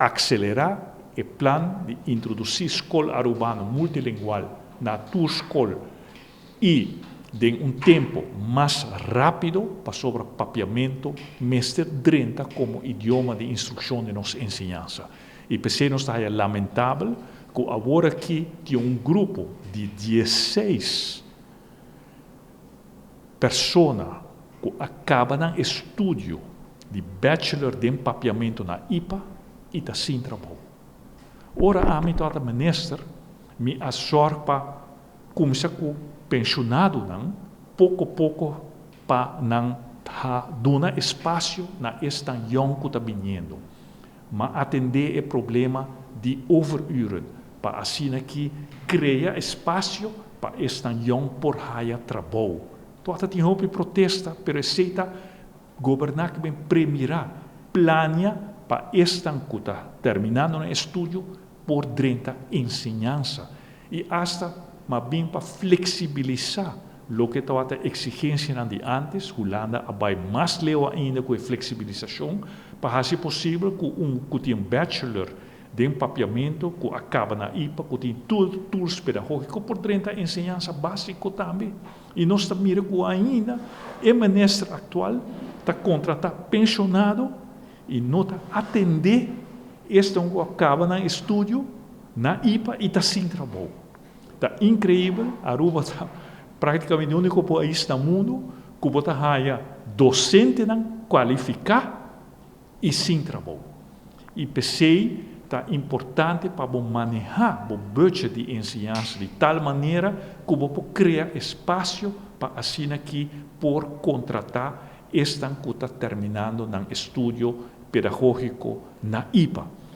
Acelera e plan di introduci Scol Arubano Multilingual na tur scol y den un tempo mas rapido, pasobra Papiamento mester drenta como idioma di instruccion di nos enseñansa. Y p'esey nos ta haya lamentabel cu awor aki tin un grupo di 16 persona cu a caba nan estudio di bachelor den Papiamento na IPA y ta sin trabou. Ora ami tabata minister, mi a zorg pa cuminsa cu pensionadonan poco poco pa nan duna espacio na esnan jong cu ta biniendo. M'a atende e problema di overuren pa asina aki crea espacio pa esnan jong por haya trabou. Tabata tin hopi protesta, pero esey ta goberna cu ben premira, plania pa esnan cu ta terminando nan estudio por drenta enseñansa y hasta m'a bin pa flexibilisa loke tabata exigencianan di antes. Hulanda a bay mas leu ainda cu e flexibilisacion pa haci posibel cu un cu tin bachelor den Papiamento cu a caba na IPA, cu tin tur tools pedagogico, por drenta enseñansa basico tambe. Y nos ta mira cu ainda e minister actual ta contrata pensionado y no ta atende esnan cu a caba nan estudio na IPA y ta sin trabou. Ta increibel, Aruba ta practicamente e unico pais na mundo cu bo ta haya docentenan cualifica y sin trabou. Y p'esey ta importante pa bo maneha bo budget di enseñansa di tal manera cu bo por crea espacio pa asina aki por contrata esnan cu ta terminando nan estudio pedagogico na IPA.